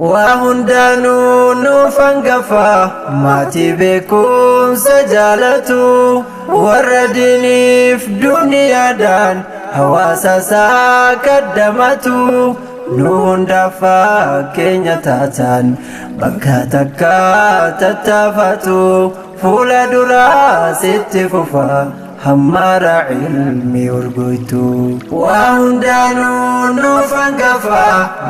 Waa hundaanuu nuuf hangafa maatii beekumsa jaalatu warra diiniif duniyaadhaan hawaasa isaa kaddamatu nu hundaaf fakkeenya taatan bakka takka tattaafatu fuula duraa sitti fufa hammaara ilmi urgoytu. Waa hundaanuu nuuf hangafa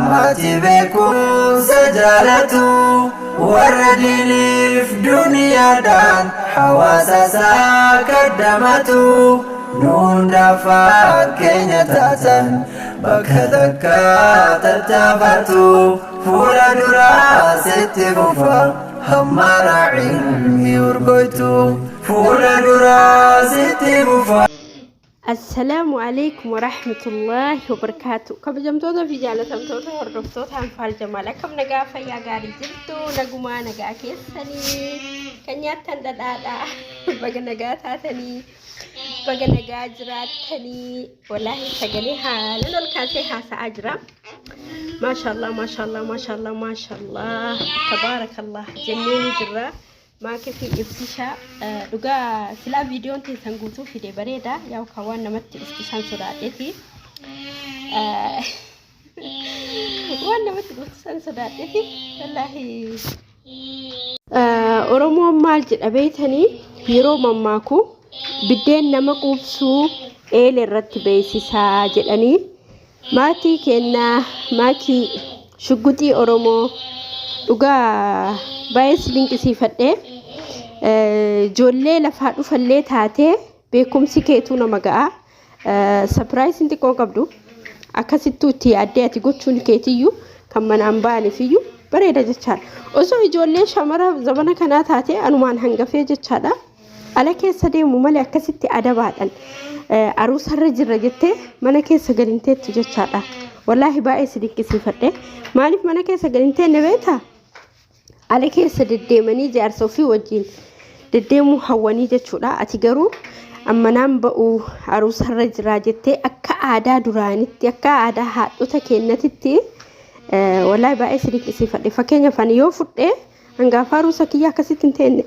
maatii beekumsa jaalatu warra diiniif duniyaadhaan hawaasa isaa kaddamatu nu hundaaf fakkeenya taatan bakka takka tattaafatu fuula duraa sitti fufa hammaara ilmi urgoytu fuula duraa sitti fufa. Assalaamu alaikum warahmatullaahi wabarakaatu. Kabajamtoota fi jaalatamtoota hordoftoota Anfaal Jamaal akkam nagaa fayyaa gaarii jirtu nagumaa nagaa keessanii kan nyaattan dhadhaadha baga nagaa taatanii baga nagaa jiraattanii wallaahi sagalee haalan ol kaasee haasa'aa jira. Maashaallah maashaallah maashaallah maashaallah tabaarakallah jennee ni jirra. Maakii fi ibsishaa dhugaa silaa viidiyoon teessan guutuu fide bareeda yaa'u kan waan namatti dhuftu isaan sodaadheeti. Waan namatti dhuftu isaan sodaadheeti. Wallaahi. Oromoon maal jedha beeytanii yeroo mammaaku biddeen nama quubsuu eela irratti beeksisaa jedhanii Maatii keenna maakii shugguxii Oromoo dhugaa baay'ee si dinqisiifadhe. Ijoollee lafaa dhufallee taatee beekumsi keetuu nama ga'a. Sapiraayisiin xiqqoon qabdu akkasittuu itti yaaddee ati gochuun keetiyyuu kan manaan ba'aniifiyyuu bareeda jechaadha. Osoo ijoollee shamara zamana kanaa taatee anumaan hangafee jechaadha. Ala keessa deemu malee akkasitti adabaadhan aruusarra jirra jettee mana keessa gad hin teettu jechaadha. Wallaahi baay'ee si dinqisiifadhe. Maaliif mana keessa gad hin teenne beektaa? Ala keessa deddeemanii jaarsa ofii wajjin deddeemuu hawwanii jechuudha. Ati garuu ammanaan ba'u aruusarra jira jettee akka aadaa duraanitti akka aadaa haadhota keennatitti wallaahi baay'ee si dinqisiifadhe. Fakkeenyaaf ani yoo fudhee Hangafa aruusa kiyya akkasitti hin teenne.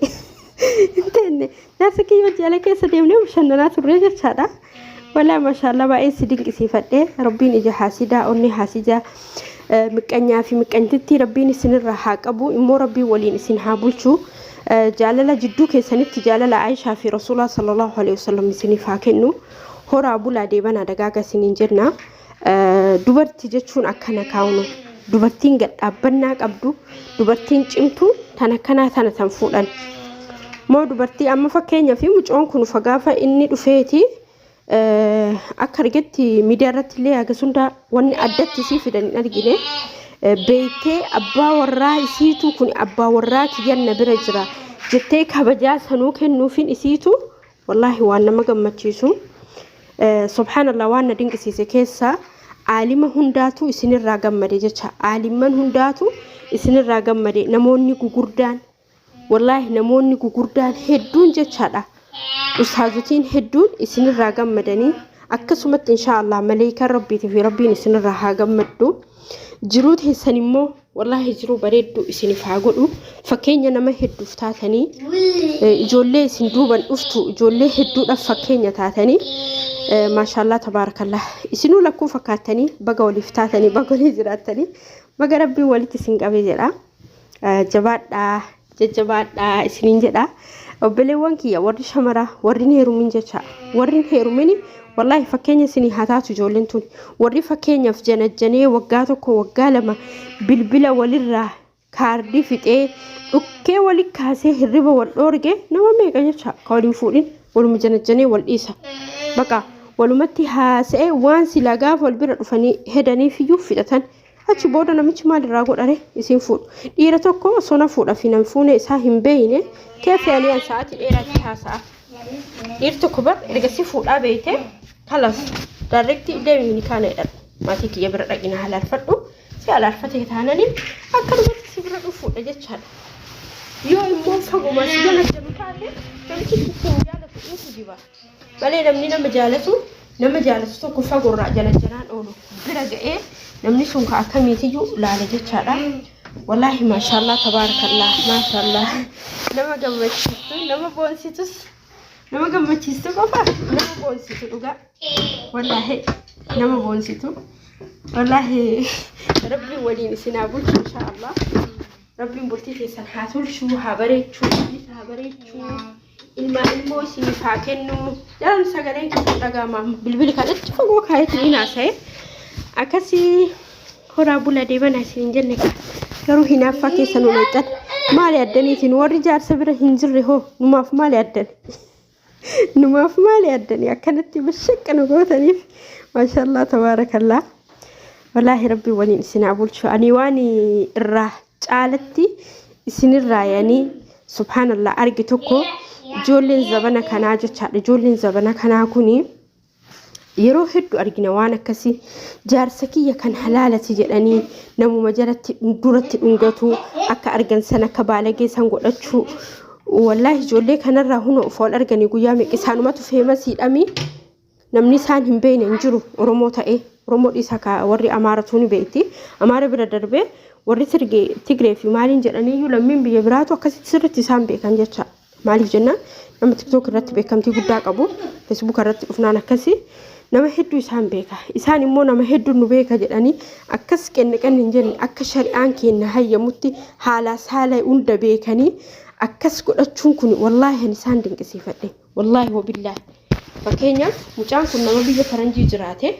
Hin teenne. Jaarsa kiyya wajji ala keessa deemnee bashannanaa turre jechaadha. Walaa mashaallaa baay'ee si dinqisiifadhe. Rabbiin ija haasidaa onnee haasidaa miqqanyaa fi miqqanytittii rabbiin isinirraa haa qabu. Immoo rabbiin waliin isin haa bulchu. Jaalala jidduu keessanitti jaalala Aayishaa fi Rasuulaa sallallahu alaihi wasallam isiniif haa kennu. Horaa bulaa deebanaa dagaaga isiniin jenna. Dubarti jechuun akkana kaa'unu. Dubartiin gad dhaabbannaa qabdu, dubartiin cimtuun tan akkanaa tana tan fuudhan. Moo dubartii amma fakkeenyaaf mucoon kun ufa gaafa inni dhufeeti akka argetti miidiyaa irratti illee hagas hundaa wanni addatti isii fidan hin argine. Beektee abbaa warraa isiitu kun abbaa warraa kiyyan na bira jira jettee kabajaa sanuu kennuufiin isiitu wallaahi waan nama gammachiisu. Subhaanallah waan na dinqisiise keessaa aalima hundaatu isinirraa gammade jecha aalimman hundaatu isinirraa gammade namoonni gugurdaan wallaahi namoonni gugurdaan hedduun jechaadha ustaazotiin hedduun isinirraa gammadanii akkasumatti inshaa Allah maleekaan rabbiitii fi rabbiin isinirraa haa gammaddu jiruu teessan immoo Wallaahi jiruu bareedduu isiniif haa godhu. Fakkeenya nama hedduuf taatanii ijoollee isin duuban dhuftu ijoollee hedduudhaaf fakkeenya taatanii maashaallaa tabaarakallah isinuu lakkuu fakkaattanii baga waliif taatanii baga walii jiraattanii baga rabbiin walitti isin qabe jedha. Jabaadhaa jajjabaadhaa isiniin jedha. Obboleewwan kiyya warri shamaraa warri hin heerumin jecha warri hin heerumin wallaahi fakkeenya isinii haa taatu ijoolleen tun warri fakkeenyaaf janajjanee waggaa tokko waggaa lama bilbila walirraa kaardii fixee dhukkee wali kaasee hirriba wal dhoorge nama meeqa jecha ka waliin fuudhin waluma janajjanee wal dhiisa baqa walumatti haasa'ee waan silaa gaafa wal bira dhufanii hedaniifiyyuu fixatan Achi booda namichi maal irraa godhare isiin fuudhu. Dhiira tokko osoo na fuudha fi nan fuune isaa hin beeyne keefi ani an sa'aatii dheeraa itti haasa'a. Dhiirri tokko bar erga si fuudhaa beeyte kalas daarrektii deemi nikaana hidhadhu. Maatii kiyya bira dhaqina halaalfadhu. Si halaalfate taanani akkanumatti si bira dhufuudha jechaadha. Yoo immoo faguma si jala jedhu taate namichi si hin jaalatu in kijiba. Malee namni nama jaalatu nama jaalatu tokko fagoorraa jalajjanaan oolu bira ga'ee namni sun ka akkamiitiyyuu laala jechaadha. Wallaahi maashaallah tabaarakallah maashaallah nama gammachiistu nama boonsitus nama gammachiistu qofa nama boonsitu dhugaa wallaahi nama boonsitu wallaahi rabbiin waliin isin haa bulchu inshaallah rabbiin bultii keessan haa tolchuu haa bareechuu haa bareechuu ilmaa ilmoo isiniif haa kennu jalan sagaleen keessan dhaga'ama bilbili kan achi fagoo kaayetiin hin haasa'e akkasii horaa bula deebana isin hin jenne kaa garuu hinaaffaa keessa nu naqxan maali addaniitiin warri jaarsa bira hin jirre hoo numaaf maali addan numaaf maali addanii akkanatti bashaqqa nu gootaniif maashaallah tabaarakallaa walaahi rabbi waliin isin haa bulchu ani waan irraa caalatti isinirraa yani subhaanallah arge tokko ijoolleen zabana kanaa jechaadha ijoolleen zabana kanaa kuni yeroo hedduu argina waan akkasii jaarsa kiyya kan halaalati jedhanii namuma jalatti duratti dhungatu akka argan san akka baalagee san godhachuu wallaahi ijoollee kanarraa huna of wal arganii guyyaa meeqa isaanumatu feemasiidhami namni isaan hin beekne hin jiru Oromoo ta'ee Oromoo dhiisa ka warri Amaaratuu ni beekti Amaara bira darbee warri Tigree fi maaliin jedhaniiyyuu lammiin biyya biraatu akkasitti sirriitti isaan beekan jecha maaliif jennaan nama tiktook irratti beekamtii guddaa qabu feesbuuk irratti dhufnaan akkasii nama hedduu isaan beeka isaan immoo nama hedduu nu beeka jedhanii akkas qenne qenne hin jenne akka shari'aan keenya hayyamutti haalaa saala hunda beekanii akkas godhachuun kun wallaahi ani isaan dinqisiifadhe Wallaahi wabillaahi. Fakkeenyaaf mucaan kun nama biyya faranjii jiraate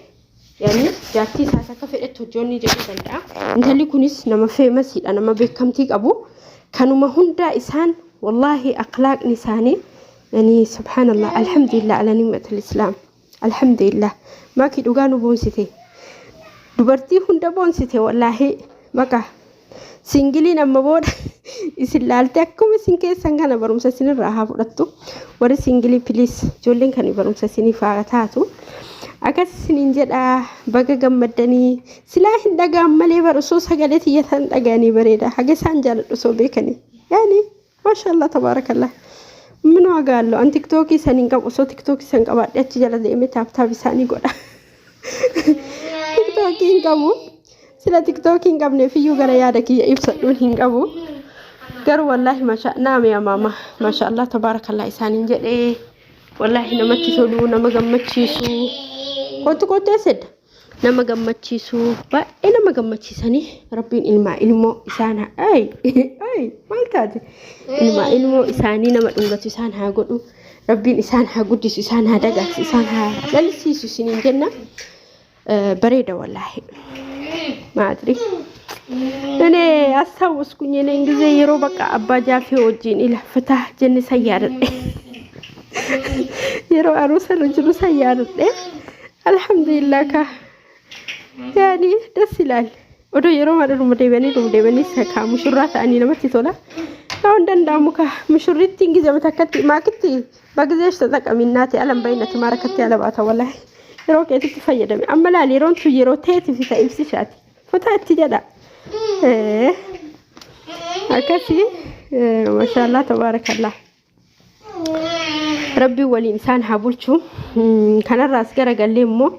yaani jaartii isaas akka fedhetti hojjoonni jedhuu danda'a. Intalli kunis nama feemasiidha nama beekamtii qabu. Kanuma hundaa isaan wallaahi akhlaaqni isaanii yani subhaanallah alhamdulillah ala ni'matil islaam alhamdulillah maaki dhugaa nu boonsite dubartii hunda boonsite wallaahi baqa Singiliin amma booda isin laaltee akkuma isin keessan kana barumsa isinirraa haa fudhattu. Warri singilii piliis ijoolleen kan barumsa isiniif haa taatu. Akkas isiniin jedha baga gammaddanii silaa hin dhaga'an malee bara osoo sagalee tiyyatan dhaga'anii bareeda haga isaan jaaladhu osoo beekanii. Yaani maashaallah tabaarakallah. Min waagaa allo an tiktookii san hin qabu osoo tiktookii san qabaadhe achi jala deemee taaptaap isaanii godha. Tiktookii hin qabu. Sila tiktookii hin qabneef iyyuu gara yaada kiyya ibsadhuun hin qabu. Garuu wallaahi masha naame amaama maashaallah tabaarakallah isaaniin jedhee wallaahi namatti toluu nama gammachiisu. Kottu kottu eessedda. Nama gammachiisu baay'ee nama gammachiisanii rabbiin ilmaa ilmoo isaan haa ay ay maal taate ilmaa ilmoo isaanii nama dhungatu isaan haa godhu rabbiin isaan haa guddisu isaan haa dagaagsu isaan haa lalisiisu isiniin jenna bareeda wallaahi maadri እኔ አስታወስኩኝ የኔን ጊዜ yeroo በቃ አባ ጃፌ wajjin ila fataa jenne san yaadadhe yeroo aruusa irra jiru san yaadadhe Alhamdulillah ka yaani das ilaal odoo yeroo mara dhuma deebi'anii dhuma deebi'anii ka mushurraa ta'anii namatti tola. Yoo hin danda'amu ka mushurrittiin gizama takkatti maakitti bagizeesh taxaqaminnaati alan baynati maarakatti ala baata wallahi yeroo keetitti fayyadame amma laal yeroon tun yeroo teeti fi ta ibsishaati futaa itti jedha. Akkasii maashaallah tabaarakallah. Rabbiin waliin isaan haa bulchu. Kanarraas garagallee immoo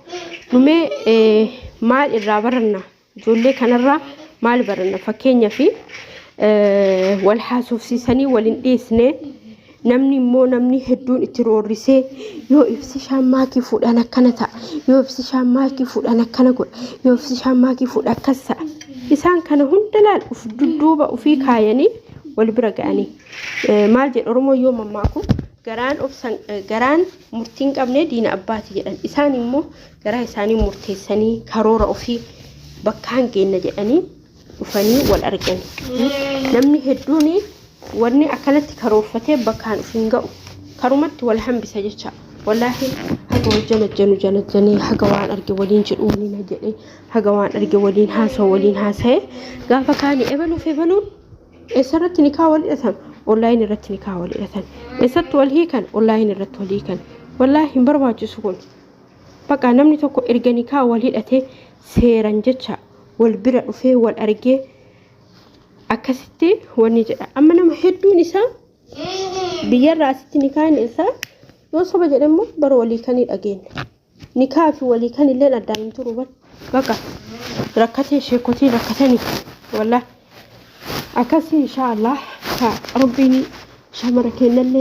numee maal irraa baranna? Ijoollee kanarraa maal baranna? Fakkeenyaaf wal haasofsiisanii wal hin dhiisne namni immoo namni hedduun itti roorrisee yoo ibsishaan maakii fuudhan akkana ta'a yoo ibsishaan maakii fuudhan akkana godha yoo ibsishaan maakii fuudha akkas ta'a isaan kana hunda laal uf dudduuba ofii kaayanii wal bira ga'anii Maal jedhu Oromoon yoo mammaaku garaan obsan garaan murtii hin qabne diina abbaati jedhan. Isaan immoo garaa isaanii murteessanii karoora ofii bakkaan geenna jedhanii dhufanii wal argani. Namni hedduun wanni akkanatti karoorfatee bakkaan of hin ga'u. Karumatti wal hambisa jecha. Wallaahi haga wal janajjanu janajjanee haga waan arge waliin jedhu waliin jedhee haga waan arge waliin haasa'u waliin haasa'e gaafa kaani ebaluuf ebaluun Eessarratti nikaa wal hidhatan? Online irratti nikaa wal hidhatan. Eessatti wal hiikan? Online irratti wal hiikan. Wallaahi hin barbaachisu kun. Baqa namni tokko erga nikaa wal hidhatee seeran jecha wal bira dhufee wal argee akkasitti wanni jedha. Amma nama hedduun isaa biyyarraa asitti nikaan isaa yoo soba jedhe immoo bara walii kanii dhageenya. Nikaa fi walii kan illeen addaan hin turu bar. Baqa rakkatee sheekotiin rakkatanii wallah. Akkasii inshaallah ka rabbiin shamara kennallee.